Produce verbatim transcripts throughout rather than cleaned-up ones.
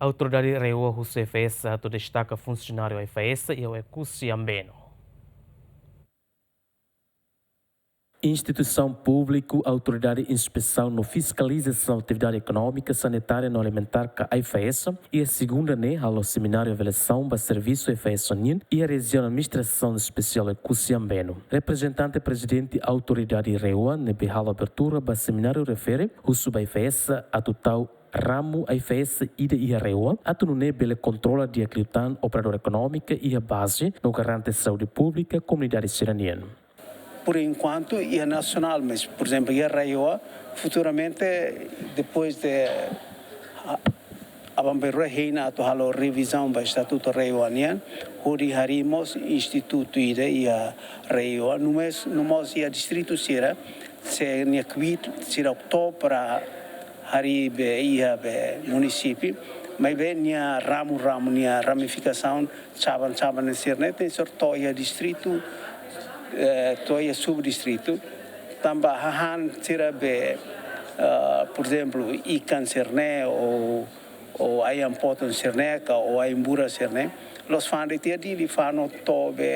Autoridade RAEOA husu AIFAESA atu destaka funsionáriu AIFAESA iha Oekusi Ambeno. Instituisaun públiku Autoridade Inspesaun no Fiskalizasaun Atividade Ekonómika, Sanitária no Alimentár ka AIFAESA, iha segunda ne'e halo semináriu avaliasaun ba servisu AIFAESA nian iha Rejiaun Administrasaun Espesiál Oekusi Ambeno. Reprezentante Prezidente Autoridade RAEOA ne'ebé halo abertura ba semináriu refere husu ba AIFAESA atu tau ramu AIFAESA ida iha RAEOA, atu nune'e bele kontrola di'ak liután operadór ekonómika iha baze no garante saúde públika komunidade sira-nian. Por enquanto, iha nasionál, mas, por exemplo, iha RAEOA, futuramente, depois de, a, aban-bainrua hein atu halo revizaun ba estatutu RAEOA nian, hodi harii mós institutu ida iha RAEOA, no mós, no mós iha distritu sira, sira-nia kbiit sira optou para harii be iha be munisípiu, maibé nia ramu-ramu, nia ramifikasaun, caban-caban sira-ne'e tenke ser to'o iha distritu, eh, to'o iha subdistritu. Tanba hahán sira be, eh, por ezemplu, ikan sira-ne'e ou, ou ayam potong sira-ne'e ka ou ayam burra sira-ne'e, la'ós fa'an de'it iha Dili, fa'an to'o be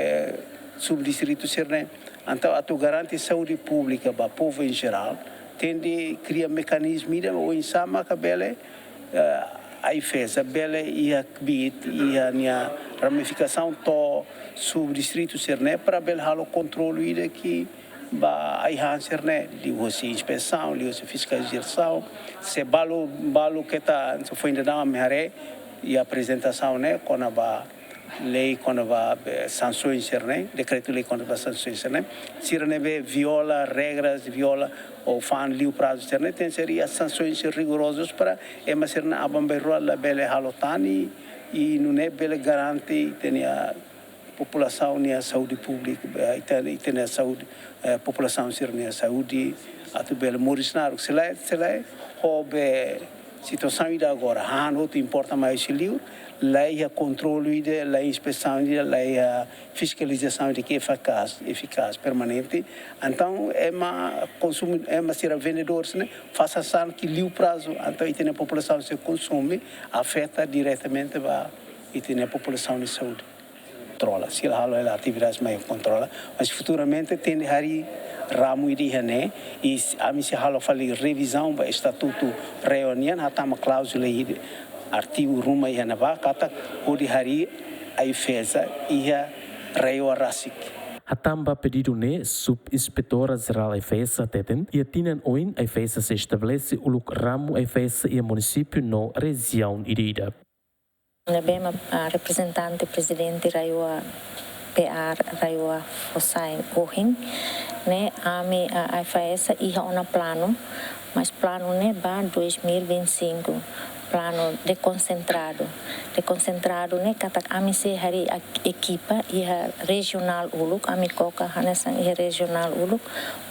subdistritu sira-ne'e. Entaun, atu garante saúde públika ba povu em geral, tenke kria mekanizmu ida oinsá maka bele, eh, AIFAESA bele iha kbiit, iha nia ramifikasaun to'o subdistritu sira-ne'e para bele halo kontrolu ida ke ba ai-han sira-ne'e, liuhusi inspesaun, liuhusi fiskalizasaun. Se balu, balu keta, se foin daudaun ami haree iha aprezentasaun ne'e kona-ba lei kona-ba be sansoens sira-ne'e, dekretu-lei kona-ba sansoens sira-ne'e. Sira ne'ebé viola regras, viola ou fa'an liu prazu sira-ne'e, tenke ser iha sansoens rigorozus para ema sira-ne'e aban-bainrua labele halo tan i nune'e bele garante ita-nia populasaun nia saúde públika, eh, ita, ita-nia saúde, eh, populasaun sira-nia saúde, atu bele moris naruk. Se lae, se lae, ho be situasaun ida agora, hahán hotu importa mai husi liur, la iha kontrolu ida, la iha inspesaun ida, la iha fiskalizasaun ida ke efikás, efikás, permanente. Entaun, ema konsumu, ema sira vendedór sira-ne'e fase sasán ke liu prazu. Entaun, ita-nia populasaun sira konsume, afeta diretamente ba ita-nia populasaun nia saúde. Kontrola, sira halo hela atividades mai kontrola, mas futuramente tenke harii ramu ida iha ne'e, i s-, ami sei halo fali revizaun ba estatutu RAEOA nian, hatama kláuzula ida, artigu ruma iha ne'ebá, katak hodi harii AIFAESA iha RAEOA rasik. Hatán ba pedidu ne'e, Subinspetora Jerál AIFAESA hateten, iha tinan oin AIFAESA sei estabelese uluk ramu AIFAESA iha munisípiu no rejiaun ida-idak. Ne'ebé mak, ah, reprezentante Prezidente RAEOA, P R RAEOA fó sai ohin, ne'e ami, ah, AIFAESA iha ona planu, mas planu ne'e ba dois mil e vinte e cinco, planu dekonsentradu. Dekonsentradu ne'e katak ami sei harii ak-, ekipa iha rejionál uluk, ami koko hanesan iha rejionál uluk,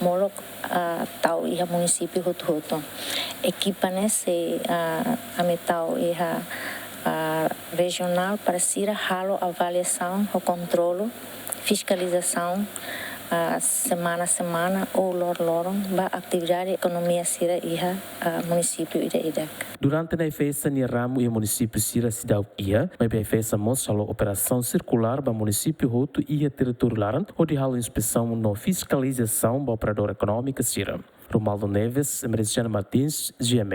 molok, ah, tau iha munisípiu hotu-hotu. Ekipa ne'e sei, ah, ami tau iha, ah, rejionál para sira halo avaliasaun ho kontrolu, fiskalizasaun, ah, semana-semana ou loron-loron ba atividade ekonomia sira iha, ah, munisípiu ida-idak. Durante ne'e AIFAESA nia ramu iha munisípiu sira seidauk iha, maibé AIFAESA mós halo operasaun sirkulár ba munisípiu hotu iha territóriu laran, hodi halo inspesaun no fiskalizasaun ba operadór ekonómiku sira. Romualdo Neves, Emericiana Martins, G M N.